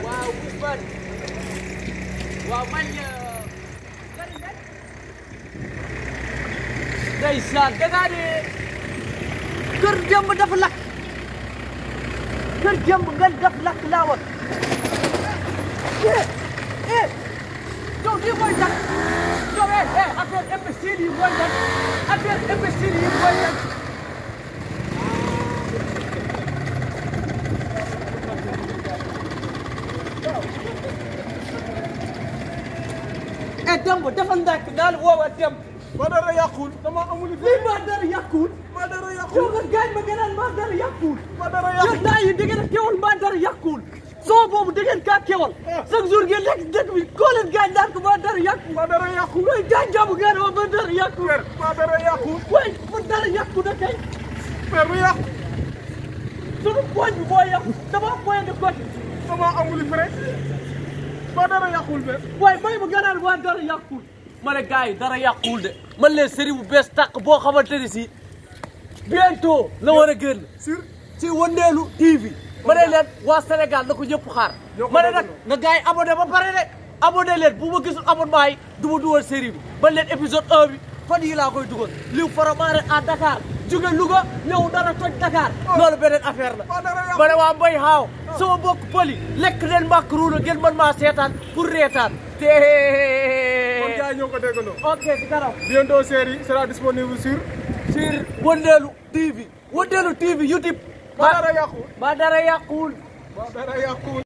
waaw Ousmane waaw man ndeysaan dangaa ne kër jëmb dafa lakk kër jëmb nga daf lakk laa woon yow lii mooy tax yow affaire imbécile yi mooy tax affaire imbécile yi mooy tax Demba dafa ndànk daal woowa Demba. maa dara yàqul dama amul lii maa dara yàqul. maa dara yàqul yow nga gaañ ma gënal maa dara yàqul. maa dara yàqul yow temps yii da ngeen a teewal maa dara yàqul. soo boobu da ngeen kaa teewal. chaque jour ngeen lekk dëkk bi koo leen gaañ daan ko maa dara yàqul. maa dara yàqul looy gaañ jàmm ngeen ma maa dara yàqul. maa dara yàqul. waaye maa dara yàqul na kay. père bu yàqu. sunu poñ bi moo yàqu dama point de côté. dama amul frais. maa dara yàqul be. waaye may ma gënal maa dara yàqul. ma ne gars yi dara yàquwul de man leen série bu bees tàq boo xamante ni si bientôt la war a génn ci Wëndeelu TV ma ne leen waa Sénégal na ko ñëpp xaar ma ne nag nga gars yi abonné ba pare de abonné leen bu ma gisul abonnement yi du ma dugal série bi man leen épisode 1 bi fan yii laa koy dugal liw faramaare à Dakar jóge Louga ñëw dara toj Dakar loolu beneen affaire la ma ne waa Mbaye xaaw sama bokk pëli lekk leen màkkaruuna ngeen mën maa seetaan pour reetaan te kon gars yi ñoo ko déggandoo. ok ci kanam. bientôt série sera disponible sur Wëndeelu TV Wëndeelu TV YouTube. maa dara yàqul. maa dara yàqul. maa dara yàqul.